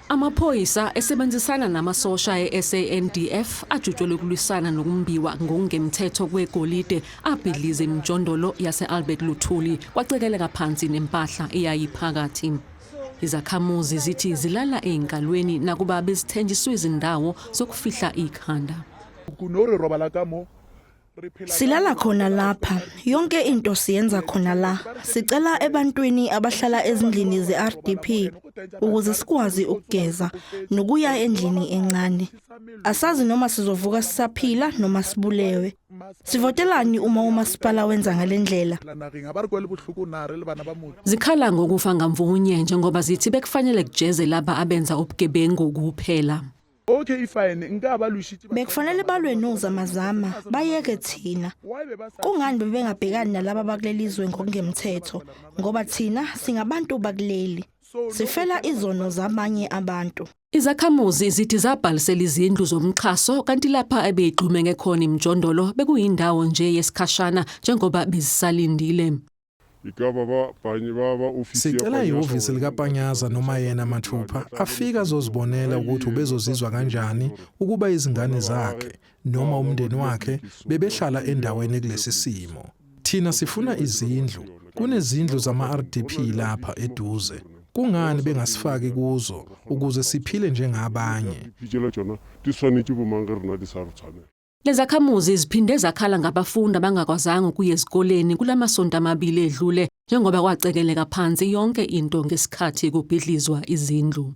Amaphoyisa esebenzisana namasosha e-SANDF ajutshelwe ukulwisana nokumbiwa ngokungemthetho kwegolide abhidlize imijondolo yase-Albert Luthuli kwacekeleka phansi nempahla eyayiphakathi. Izakhamuzi zithi zilala ey'nkalweni nakuba bezithenjiswe izindawo zokufihla ikhanda. Silala khona lapha, yonke into siyenza khona la. Sicela ebantwini abahlala ezindlini ze-RDP ukuze sikwazi ukugeza nokuya endlini encane. Asazi noma sizovuka sisaphila noma sibulewe. Sivotelani uma umasipala wenza ngale ndlela? Zikhala ngokufa ngamvunye njengoba zithi bekufanele kujeze laba abenza ubugebengu kuphela. Okay fine nka ba lwishitse. Bekufanele balwe nozamazama bayeke thina. Kungani bebengabhekani nalaba bakuleli zwe ngokungemthetho ngoba thina singabantu bakuleli. Sifela izono zabanye abantu. Izakhamuzi zithi zabhalisela izindlu zomxhaso kanti lapha ebeyigxumeke khona imijondolo bekuyindawo nje yesikhashana njengoba bezisalindile. Sicela ihhovisi likaPanyaza noma yena mathupha afike azozibonela ukuthi ubezozizwa kanjani ukuba izingane zakhe noma umndeni wakhe bebehlala endaweni ekulesi simo. Thina sifuna izindlu. Kunezindlu zama-RDP lapha eduze. Kungani bengasifaki kuzo ukuze siphile njengabanye? Lezakhamuzi ziphinde zakhala ngabafundi abangakwazanga ukuya ezikoleni kulamasonto amabili edlule njengoba kwacekeleka phansi yonke into ngesikhathi kubhidlizwa izindlu.